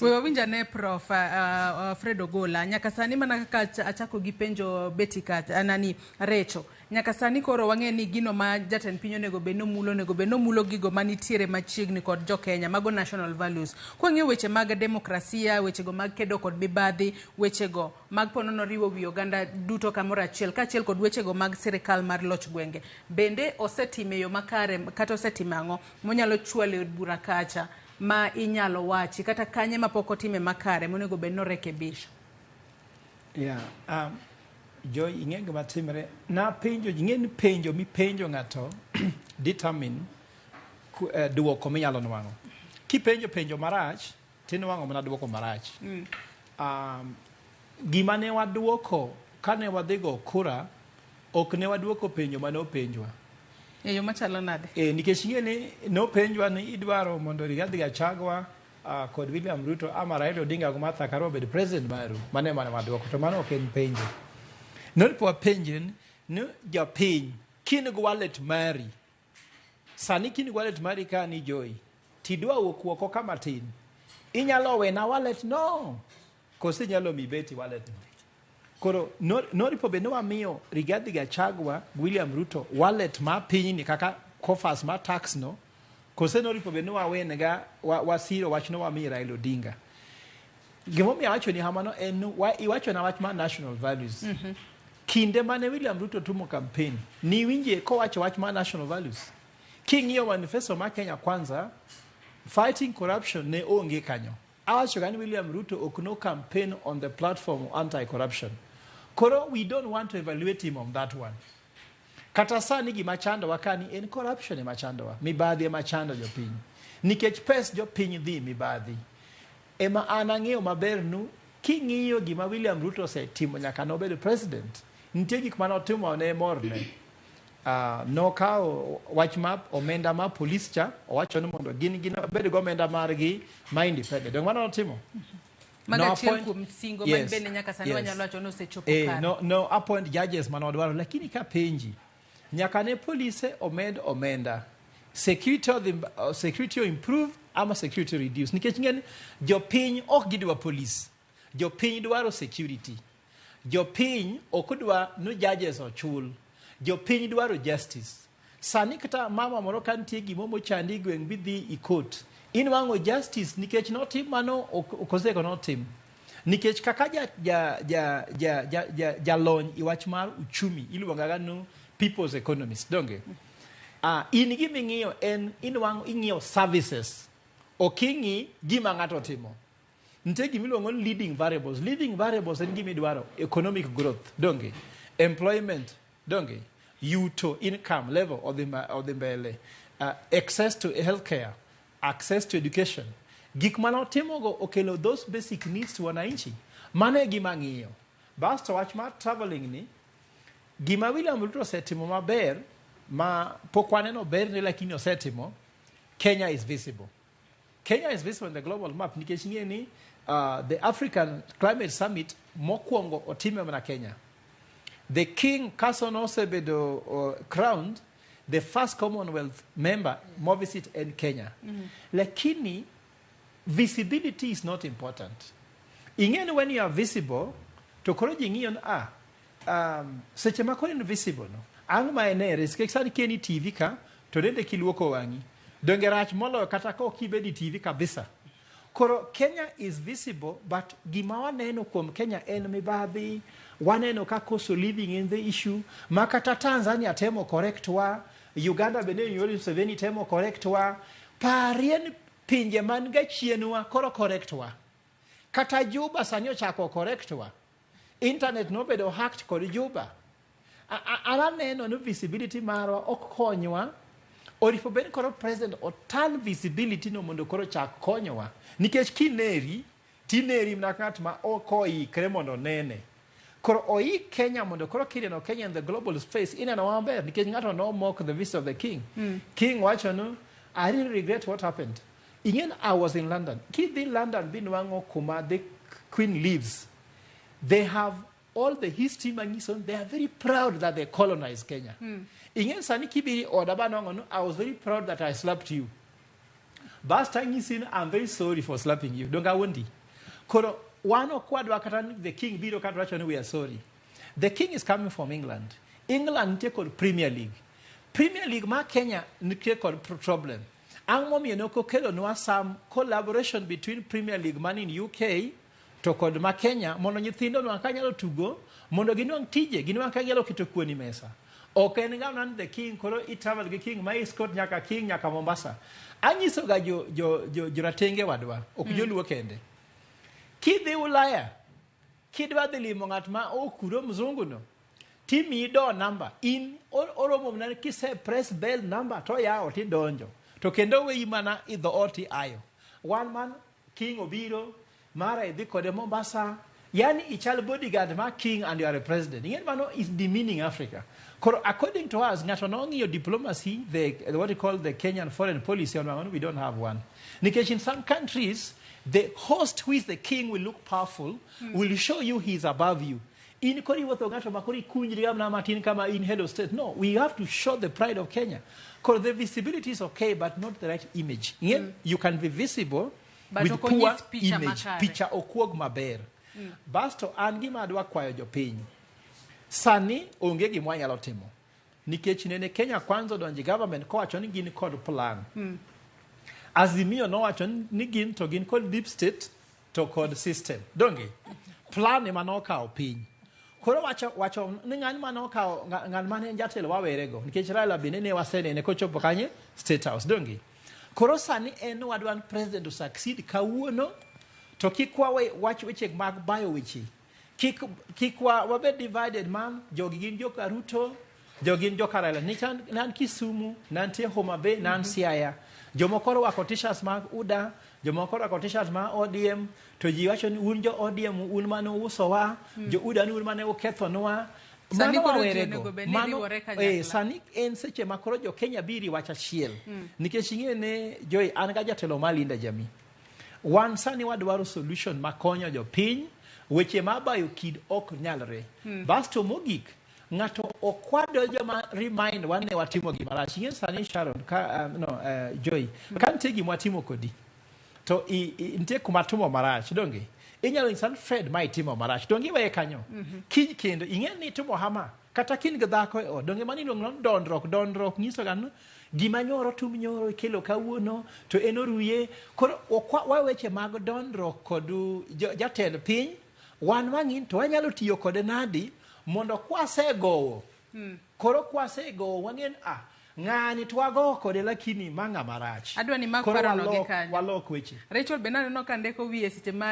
We wawinj ane Prof Fred Ogola, nyaka sani mana kaka achako gi penjo Betty ka nani Recho, nyaka sani koro wang'e ni gino ma jatend piny onego bed nomulo, onego bed nomulo gigo manitiere machiegni kod jo Kenya, mago national values. Kwang'iyo weche mag demokrasia, wechego mag kedo kod mibadhi, wechego mag ponono riwo wi oganda duto kamoro achiel, kaachiel kod wechego mag sirikal mar loch gwenge, bende osetime e yo makare kata osetimo ang'o monyalo chwalo e od bura kacha ma inyalo wachi kata kanye ma pok otime makare monego bed norekebisha? Yeah, Joy, ing'e gima timre. Napenjo, ing'e ni penjo mipenjo ng'ato determine duoko minyalo nwang'o. Kipenjo penjo marach, tinwang'o mana duoko marach. Gima ne waduoko kane wadhi go kura, ok ne waduoko penjo mane openjwa. E yo machalo nade? E, nikech ing'e ni nopenjwa ni idwaro mondo Rigathi Gachagua kod William Ruto ama Raila Odinga gi Martha Karua obed president maru. Mano ema ne waduoko, to mano ok en penjo. Noripo wapenjre ni japiny kin gi wallet mari, sani kin gi wallet mari ka ni Joy, tidwa wuok oko ka matin, inyalo wena wallet no koso inyalo mi Betty wallet no? Koro noripo bed ni wamiyo Rigathi Gachagua William Ruto wallet ma pinyni kaka coffers ma tax no, kose noripo bed ni wawenega wasiro wach no wamiyo Raila Odinga. Gimomiyo awacho ni kamano en ni iwacho na wach mar national values. Kinde mane William Ruto timo campaign, niwinje kowacho wach mar national values? King'iyo manifesto mar Kenya Kwanza, fighting corruption ne onge kanyo. Awacho ga ni William Ruto ok no campaign on the platform of anti-corruption. Koro we don't want to evaluate him on that one. Kata sani gima chandowa ka ni en corruption ema chandowa, mibadhi ema chando jopiny. Nikech pes jopiny dhi mibadhi. Ema an ang'eyo maber nu king'iyo gima William Ruto osetimo nyaka nobedo president, nitie gik mane otimo ne morne. Nokawo wach ma omenda ma police cha, owacho ni mondo gin bed gi omenda margi ma independent. Donge mano notimo? Mago achiel kuom singo man bende nyaka sani wanyalo wacho ni osechopo kare. No appoint judges mane wadwaro, lakini ka penji nyaka ne polise omed omenda, security odhi, security improve ama security reduce? Nikech ng'en jopiny ok gidwa police, jopiny dwaro security, jopiny ok dwa ni judges ochul, jopiny dwaro justice. Sani kata mama moro ka nitie gimo mochandi e gweng' bidhi i court, inwang'o justice nikech notim mano ok oseko notim. Nikech kaka jalony i wach mar uchumi iluonga ga ni people's economist, donge? In gima ing'iyo en inwang'o ing'iyo services, ok ing'i gima ng'ato otimo. Nitie gima iluongo ni leading variables. Leading variables en gima idwaro economic growth, donge? Employment, donge? Yuto, income level odhi mbele. Access to healthcare, access to education. Gik mane otimogo okelo those basic needs to wananchi. Mano e gima ang'iyo. Basto wach mar travelling ni, gima William Ruto osetimo maber ma pok waneno berne lakini osetimo, Kenya is visible. Kenya is visible in the global map nikech ing'e ni the African Climate Summit mokwongo otime mana Kenya. The king kaso nosebedo crowned the first Commonwealth member movisit en Kenya. Lakini visibility is not important. Ing'e ni when you are visible, to koro ji ng'iyo ni seche ma koro in visible no, ang' ma en e risk. Sani ka en e TV ka, to nende kiluoko wang'i. Donge rach moloyo kata ka ok ibed e TV kabisa. Koro Kenya is visible, but gima waneno kuom Kenya en mibadhi, waneno ka cost of living in the issue, ma kata Tanzania temo correct wa, Uganda bende Yoweri Museveni temo correct wa, parie ni pinje man ga chienwa koro correct wa. Kata Juba sani ochako correct wa. Internet nobedo hacked kod Juba. An aneno ni visibility marwa ok konywa. Oripo bed koro president otan visibility no mondo koro chak konyowa. Nikech kineri, tineri mana ng'at ma ok oikre mondo onene. Koro oik Kenya mondo koro kineno Kenya in the global space, ineno maber nikech ng'ato no mock the visit of the king. King wacho ni, "I really regret what happened." Ing'e I was in London. Kidhi London binwang'o kuma the queen lives. They have all the history manyiso they are very proud that they colonized Kenya. Ing'e sani kibiri oda banwang'o ni I was very proud that I slapped you. Bas tanyisi ni I'm very sorry for slapping you. Donge awuondi. Koro wan ok wadwa kata ni the king biro kata wacho ni we are sorry. The king is coming from England. England nitie kod Premier League. Premier League ma Kenya nitie kod problem. Ang' momiyo ne ok okelonwa some collaboration between Premier League man in UK to kod ma Kenya mondo nyithindo onwang' ka nyalo tugo mondo ginwang' tije, ginwang' ka ginyalo keto kuon e mesa. Ok en ng'ama ni the king koro i travel gi king ma escort nyaka king nyaka Mombasa. Anyiso ga jo jo jo joratenge wadwa, ok joluo kende. Kidhi Ulaya, kidwa dhi limo ng'at ma okuro mzungu no, timiyi door number in oromo mana kise press bell number to yawo tidonjo to kendo weyi mana i dhoot iayo wan man king obiro mara idhi kode Mombasa yani ichal bodyguard ma king and you are a president ing'e mano is demeaning Africa koro according to us ng'ato nong'iyo diplomacy the what you call the Kenyan foreign policy on we don't have one nikech in some countries the host who is the king will look powerful will show you he is above you in koro iwuotho ng'ato ma koro ikunjri mana matin kama in head of state no we have to show the pride of Kenya koro the visibility is okay but not the right image mm. You can be visible but with ok poor onyis picha image makare. Picha ok wuog maber basto an gima adwa kwayo jopiny sani onge gima wanyalo timo nikech nene Kenya Kwanza odonjo e government kowacho ni gin kod plan Azimio nowacho ni gin to gin kod deep state to kod system donge plan ema nokawo piny koro wacho wacho ni ng'an manokawo ng'an mane en jatelo wawerego nikech Raila bende ne wasenene kochopo kanye State House donge koro sani en wadwa ni president to succeed kawuono to kik wawe wach weche mag bayo weche kik kik wa wabed divided man jogi gin joka Ruto jogi gin joka Raila nikech nan Kisumu nantie Homa Bay nan Siaya jomoko orwako t-shirts mag UDA jomoko orwako t-shirts mag ODM to ji wacho ni un jo ODM un mane uusowa jo UDA ni un mane ukethonwa Sani Mano koro ji wawerego. onego bed ni Mano- riwore kanyakla. sani en seche ma koro jo Kenya biri wach achiel nikech ing'e ne Joy an ga jatelo mar Linda Jamii wan sani wadwaro solution makonyo jopiny weche ma bayo kid ok nyalre basto mogik ng'ato okwado joma remind wan ne watimo gima rach ing'e sani Sharon ka, no, Joy ka nitie gima watimo kodi to nitie kuma timo marach donge inyalo nyisa ni Fred ma itimo marach donge iweye kanyo kiny kendo ing'e ni itimo hama kata kin gi dhako e ot donge mano iluongo ni dondruok dondruok nyiso ga ni gima nyoro tum nyoro ikelo kawuono to en oruye koro ok wa weche mag dondruok kod jatend piny wan wang'in to wanyalo tiyo kode nadi mondo kwasegowo koro kwasegowo wang'en ah ng'ani to wagowo kode lakini ma ng'ama rach Adwa ni mak Koro parono gi kanyo. walok weche Rachel be naneno ka ndeko wiye seche ma